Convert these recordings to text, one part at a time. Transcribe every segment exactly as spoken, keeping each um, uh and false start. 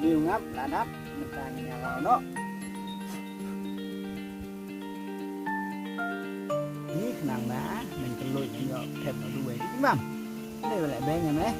Liu ngap la dap, mynta ngi ïa law noh. Ni khnang ba men kylluid, men ïoh thep noh duwai. Imam. Ni ba leh beng em eh.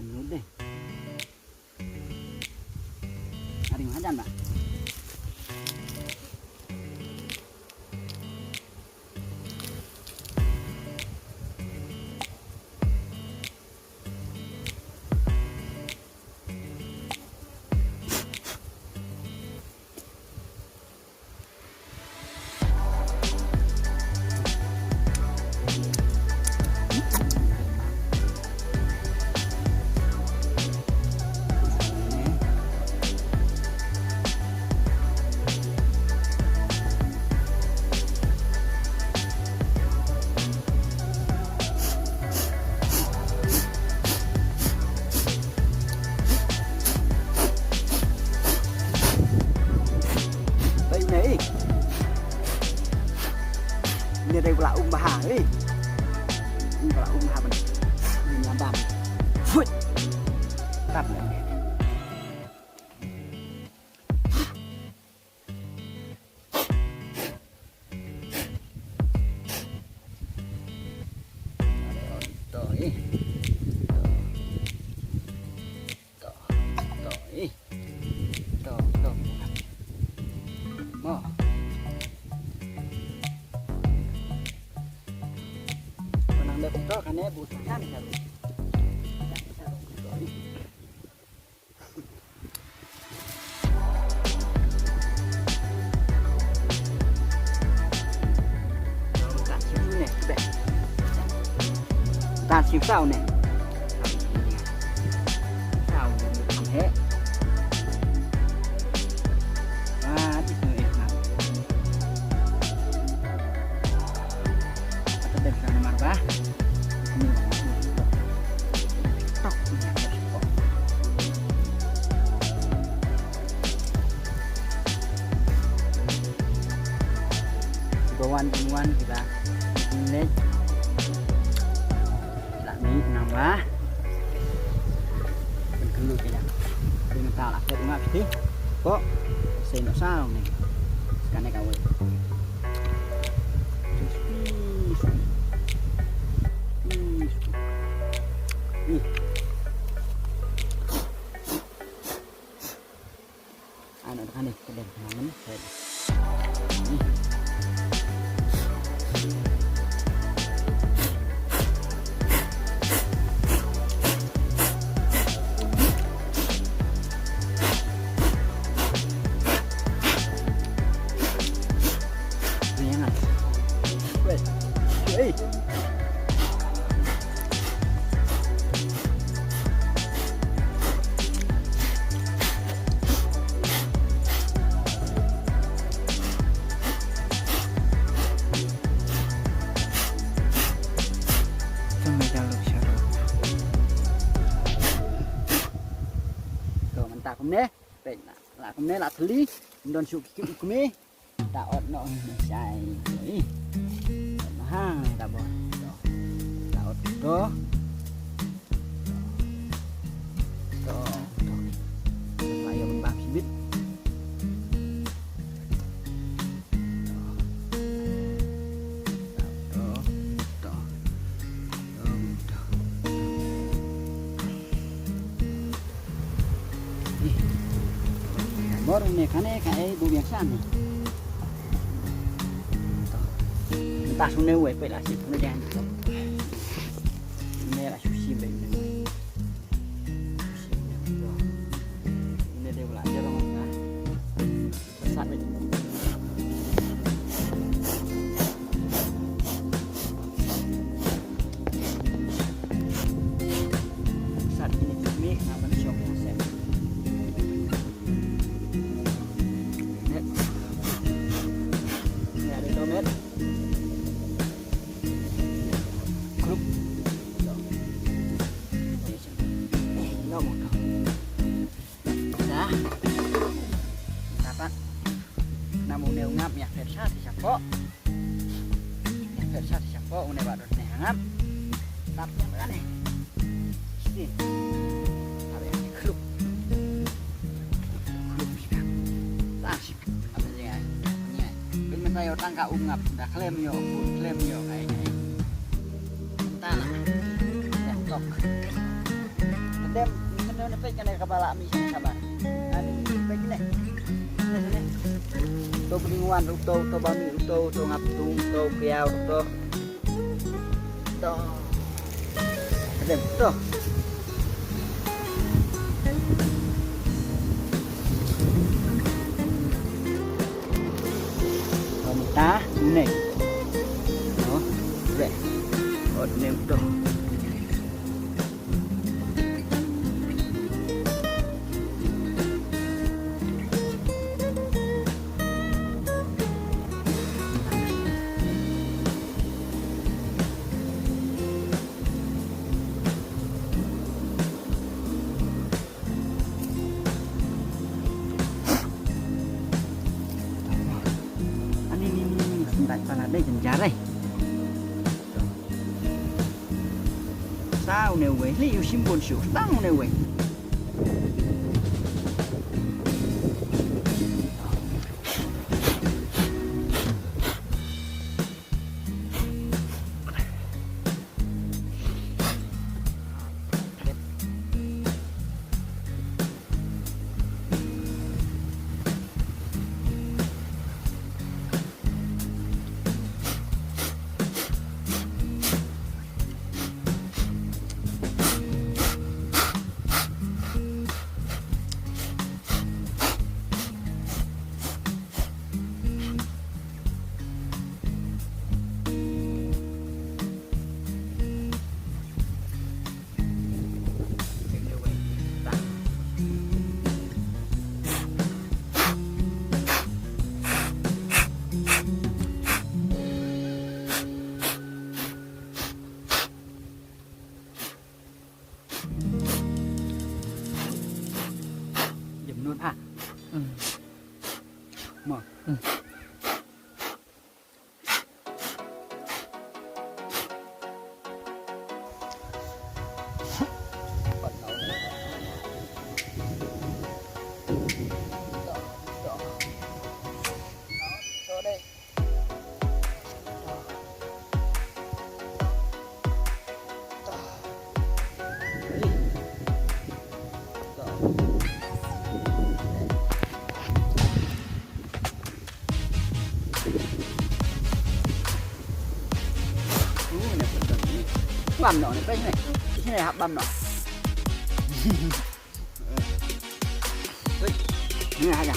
Penuh deh. Ada yang hajan, Pak? Dei ne, eh. Ni dei u la um bha, eh. Ni u la um bha ban. Ni nyam bam. Fut. Tap ne. To, eh. To, to, eh. To, to. Mo. Ko nang dep to kane bu kan kan. Tan siu saw ne. Saw ne, he. Ah, ti snu eh, ha. Ata dep sa namar ba. Ni. Tok. Kiba wan, kin wan, kiba kin leit. La mih nang ba. Pynkylla ka ïa. Dei mynta la klet nga phi. Ko. Sei noh saw ne. Kane ka wei. Crispy. Ei. To mynta kumne. Peit la, la kumne la thli. Ym don shuh ki kmie. Ta ot noh shai. Ih. Mahang ta bor. To. Ta ot to. To. To. Ta ïoh bam shibit. To. To. To. To. To. Bor ne kane ka ei bu biang san. Mynta shu ne wei peit la shi ne jan. Ne la shu shi be ne. Ne de la jarong na. Sat wei. Sat ini kami nak mensyok nasib. Net. Ini ada domet. Grup. Nomor kau. Dah. Dapat. Nam une u ngap ïa phet sha ti shapoh. Ïa phet sha ti shapoh une ba dot ne ngap. Tap ïa ba ne. Siti. Tap ïa ne khluk. Khluk sha. Tang sha. Apa sih ai? Ni ai. Bin mynta ïoh tang ka um ngap. Da khlem ïoh, bun khlem ïoh ai. Tana. Tok. Kedem, kedem ne peit kane kaba la mi sha kaba. Ani peit ne. To bring wan, to, to bami, to, to ngap tung, to kiau, to. To. Kedem, to. Mynta une. No, re. Ot nem to. Ani ni ni ni, sendai pala dei jynjar ai. Sa une wei, li u shim bun shu, tang une wei. Jemnun ha. Mo. Bam noh ne, peit ne. Peit ne, hap bam noh. Peit. Ni ha ja.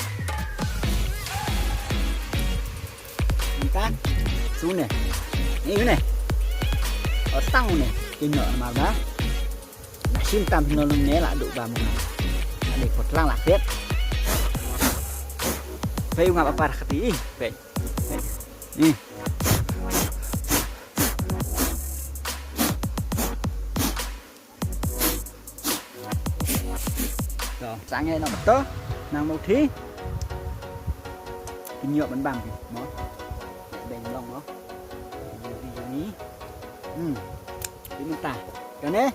Ni kan. Sune. Ni ne. Tang ne, ki nyok namar ba. Na shim tam hino ne la du ba mo. Ani potlang la kret. Pei u ngap apar kati, pei. Pei. Ni. To, sang ïa no to, nang mo thi. Kin ïoh ban bam mo. Beng long mo. Ïoh di ïoh ni. Hmm. Di mynta. Kane.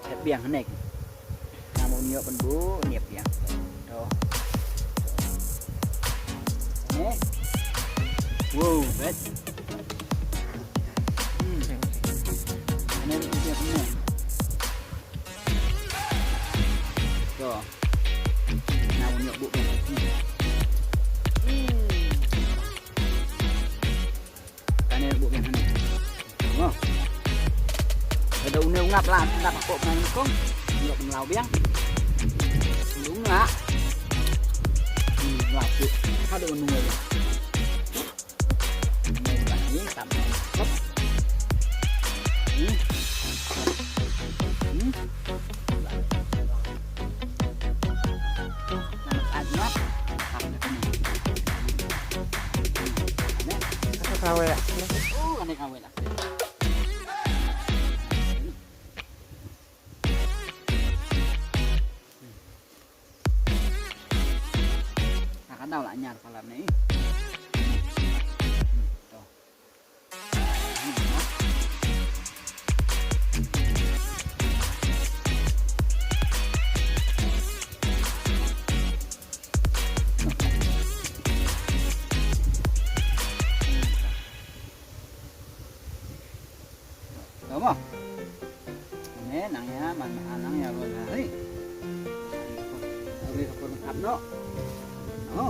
Hep biang hanek. Nang mo ïoh ban bu, niap biang. To. Kane. Wow, bet. Hmm. Kane, kane, kane. To. Na un ïoh buk. Hmm. Kane buk yang kane. Mo. Ada une ungap lah, ungap aku main kong. Ungap melau biang. Ungap. Hmm, ungap tu. Ada unu lagi. Ka dau la nyar palat ne. To. Tama. Ane nang ïa man nang ïa ro hari. Hari kapur kapur mengkap no. Oh.